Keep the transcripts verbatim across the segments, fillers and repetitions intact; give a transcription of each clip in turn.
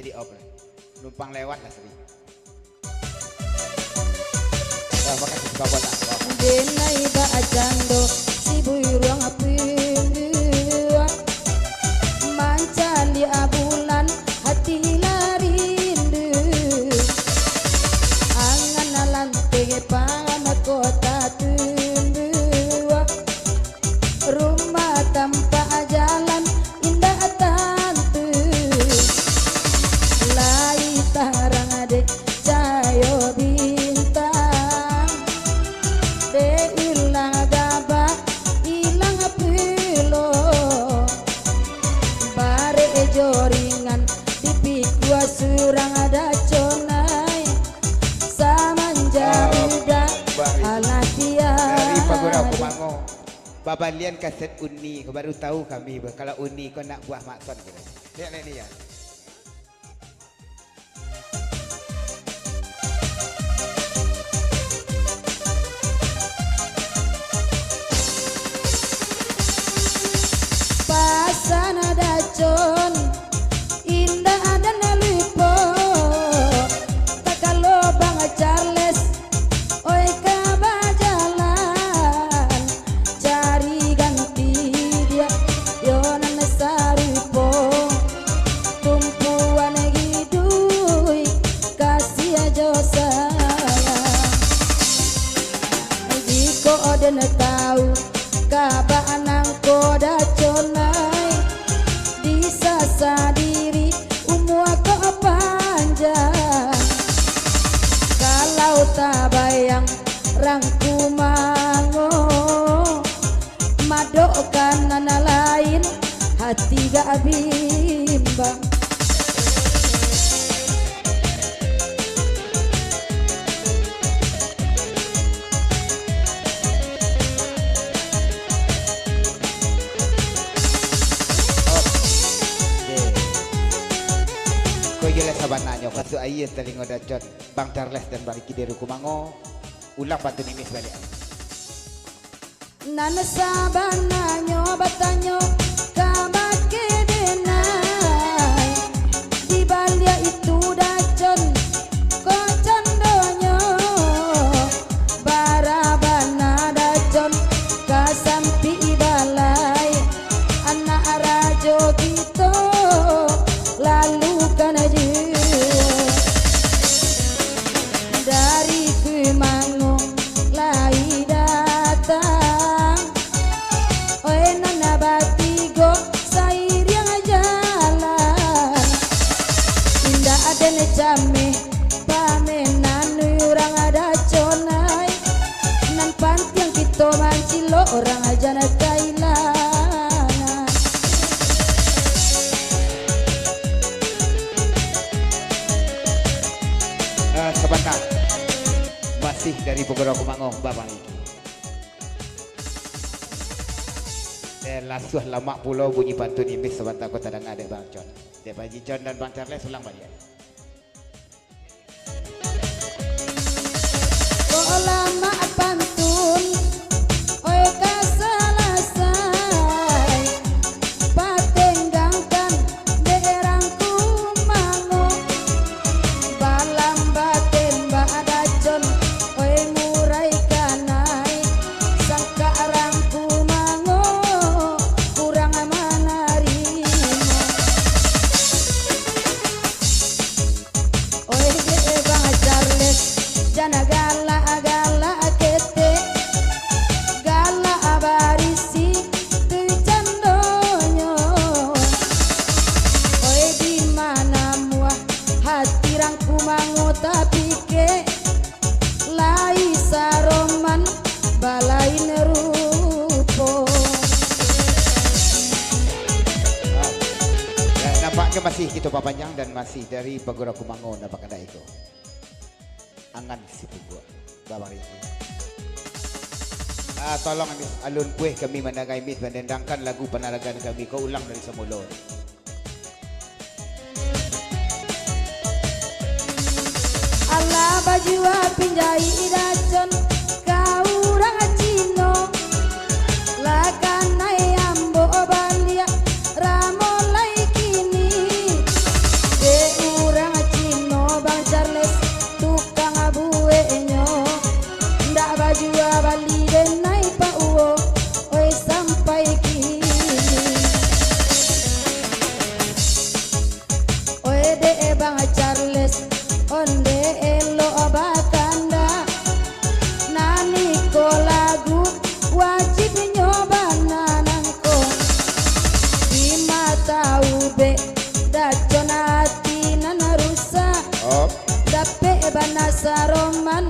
Jadi off lah. Numpang lewat lah sering. Ah, makasih, Bapak. Denai bak cando si buruang pinduang, mancaliak bulan hati lah rindu. Angan lanteh pang kota tumbuah, rumah tampak jalan indak tantu. Lai tarang dek cayo bintang, dek ilang gabah, ilang pulo. Barek jo ringan dipikua surang Daconai. Samanjak Ah, udah Bang Rizky. Alah kiai. Dari Pagoda Kumango. Babalian kaset Uni ko, baru tahu kami, bah, kalau Uni ko anak buah Mak Son kiro. Lihat, lihat ni, ya. Pasan Dacon, indak ado nan lupo. Takalo Bang Charles, oi ka bajalan, cari ganti diak, yo nan sarupo. Tumpuan giduik, kasih jo sayang. Jikok den tau, kaba nangko Daconai, disasa diri umua ko panjang. Kalau tabayang rang Kumango, madok ka nan lain, hati gak bimbang. Oke. Ko iyolah sabananyo, masuak aia talingo Dacon, Bang Charles dan Bang Ricky dari Kumango. Ulang pantun Imis baliak. Nan sabananyo batanyo kabake denai, di baliak itu Dacon ko candonyo, bara bana Dacon ka sampik balai, anak rajo kito lalu kan juo. Dari Kumango lai datang, oi nan batigo sairiang jalan. Indak den cameh pamenan urang Daconai, nan pantiang kito mancilok urang jan kailangan. Ah, sabanta. Masih dari Pagoda Kumango, Babang Iki. Eh, lasuah lamak pulo bunyi pantun Imis sabanta ko tadanga dek Bang Con. Dek Pak Haji Con dan Bang Charles, ulang baliak. Kok lamak pantun, oi ka salasai. Patenggangkan dek rang Kumango, balambat tembak Dacon, oi murai kanai, sangkak rang Kumango kurang manarimo. Oi dek Bang Charles, jan galak-galak ketek, galak barisi tu candonyo. Oi di ma namuah hati rang Kumango tapikek, lai saroman balain rupo. Ah, ya, nampaknyo masih kito papanjang dan masih dari Pagoda Kumango nan bakanda iko. Angan si Puguak. Babang Riki. Ah, tolong Imis, alun pueh kami mandanga Imis mandendangkan lagu panaragan kami ko ulang dari samulo. Alah bajua pinjai Dacon ka urang Cino, lah kanai ambo baliak ramo lai kini. Dek Saroman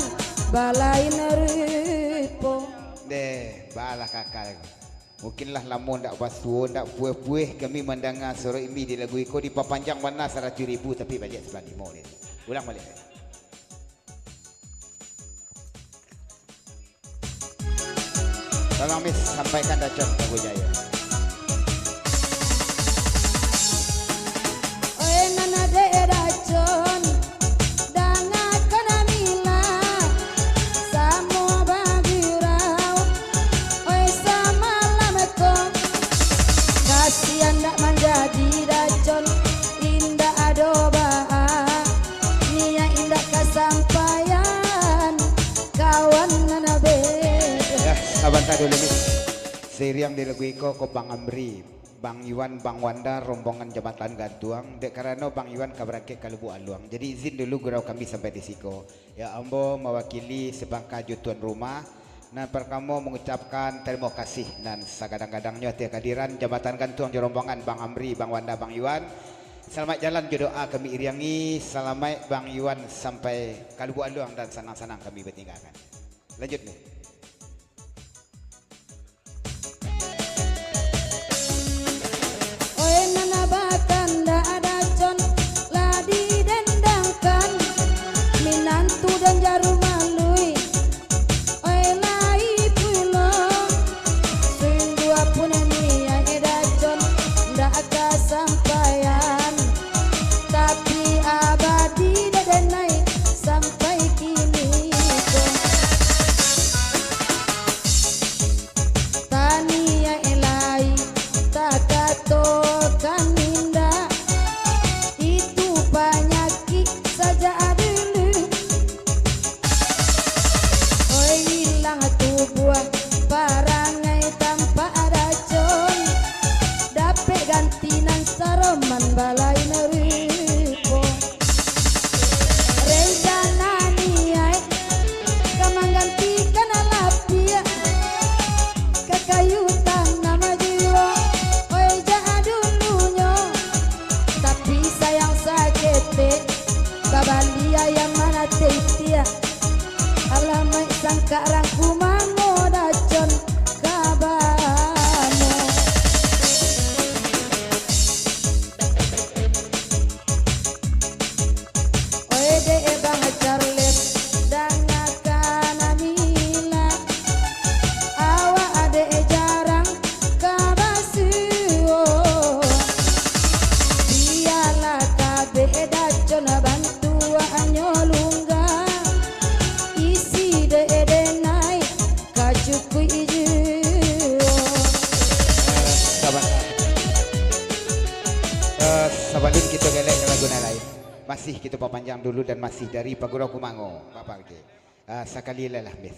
balain rupo. Deh, balah kakak. Mungkinlah lamo ndak basuo, ndak pueh-pueh kami mandanga suaro Imi di lagu iko, dipapanjang bana saratuih ribu, tapi baliak sambilan limo deh. Ulang baliak. Tolong, Miss, sampaikan Dacon Sago Jaya. Oi, nan adek Dacon, dangakan Amila, samo bagurau. Oi, samalam ko, kasian ndak manjadi Dacon, indak ado baa, niaik indak kasampaian, kawan nan abih. Ya, sabanta dulu, Miss. Siriang di lagu iko ko Bang Amri, Bang Iwan, Bang Wanda, rombongan Jambatan Gantuang, dek karano Bang Iwan ka barangkek ka Lubuak Aluang. Jadi izin dulu gurau kami sampai di siko. Ya, ambo mawakili sabangka jo tuan rumah, nan partamo mangucapkan tarimo kasih nan sagadang-gadangnyo ateh kehadiran Jambatan Gantuang jo rombongan Bang Amri, Bang Wanda, Bang Iwan. Salamaik jalan jo doa kami iriangi, salamaik Bang Iwan sampai ka Lubuak Aluang dan sanang-sanang kami batinggakan. Lanjut, Miss. Oi, nan bakandak Dacon lah didendangkan, minantu dan jarum alui. Oi, lai pulo, sungguah pun niaik Dacon ndak kasampaian, tapi abadi dek denai sampai kini ko. Taniaik lai takatokan indak, itu panyakik sajak dulu. Oi, ilang tubuah parangai tampak Dacon, dapek ganti nan saroman balain rupo. Rencana niaik ka manggantikan lapiak ka kayu tanam juo. Oi, jak dulunyo, tapi sayang saketek, babali ayam manateh tiak. Alamaik sangkak rangku mango Dacon kabamo. Oi, dek Bang Charles, dangakan Amila, awak dek jarang ka basuo. Bialah tabek Dacon bantuaknyo lungga, isi dek denai ka cukuik juo. Eh, sabanta. Eh, sabalun kito galak ka lagu nan lain, masih kito papanjang dulu dan masih dari Pagurau Kumango. Bapak, oke. Ah, sakali lai lah, Miss.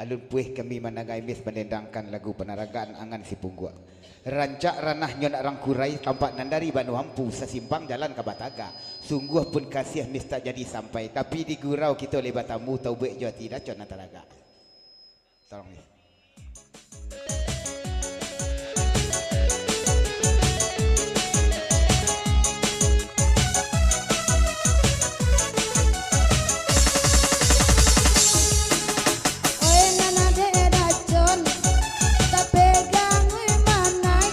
Alun pueh kami mandangai Miss mandendangkan lagu Panaragaan Angan Sipungguak. Rancak ranahnyo nak rangkurai, tampak nan dari Banuhampu, sasimpang jalan ka Batagak. Sungguah pun kasiah Miss tak jadi sampai, tapi digurau kito leh batamu, taubaik jo ati Dacon nan taragak. Tolong, Miss. Oi, nan adek Dacon, tapegang ui manai,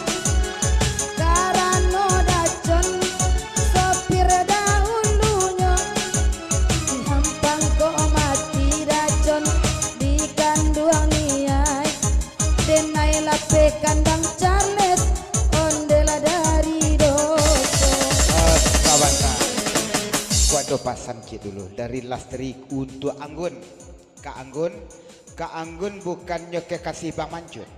karano Dacon sopir dahulunyo, dihampang kok mati Dacon, dikanduang niai. Denai lapehkan Bang Charles, ondeh lah dari doso. Ah, sabanta. Ko ado pasan ciek dulu dari Lastri untuak Anggun. Kak Anggun, Kak Anggun bukannyo kekasih Bang Mancun.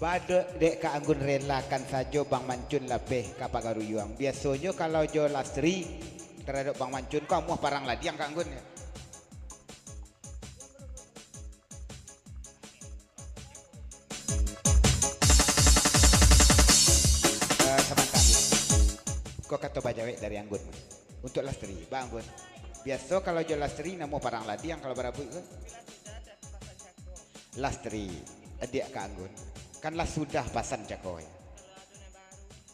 Ba dek Kak Anggun relakan sajo Bang Mancun lapeh ka Pagaruyuang. Biasonyo kalau jo Lastri taradok Bang Mancun ko amuah parang ladiang Kak Anggun. Eh, sabanta. Ko kato bajawek dari Anggun. Untuak Lastri, Bang Anggun. Biaso kalau jo Lastri namo parang ladiang kalau barabuik ko. Lastri, adiak Kak Anggun. Kan lah sudah pasan cako, yo.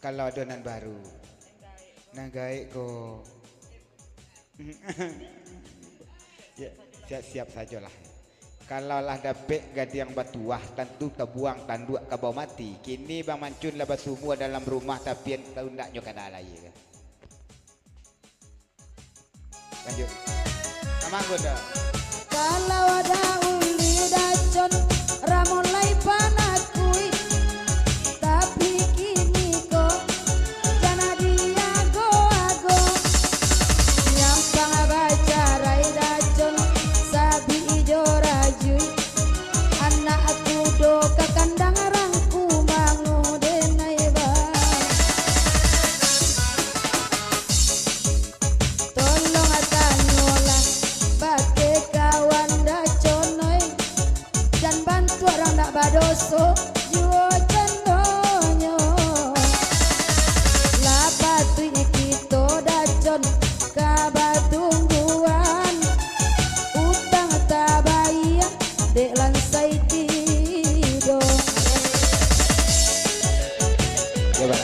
Kalau ado nan baru. Nan gaek ko. Ya, siap-siap sajolah. Kalau lah dapek gadiang batuah, tantu tabuang tanduak kabau mati. Kini Bang Mancun lah basumua dalam rumah, tapi tahu ndak nyo kada lai kan? Lanjut. Amang Gonda. Kalau ada uli dacon, ramulai panakui. Tapi kini ko, jana diago-ago. Nyampang bacarai dacon, sabi ijo rajui. Anak kudo ka kandang rangku mango denai ba. Tolong tanyolah, bake kawan daconoi. Jan bantuak urang ndak badoso, juo condonyo. Lah patuik kito dacon ka batungguan. Utang tabayia, dek lansai tido. Yo, bah.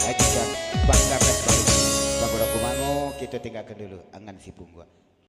Lagi kan, bangga kan, bangga. Bagora kumango, kito tinggakan dulu. Angan si Pungguak.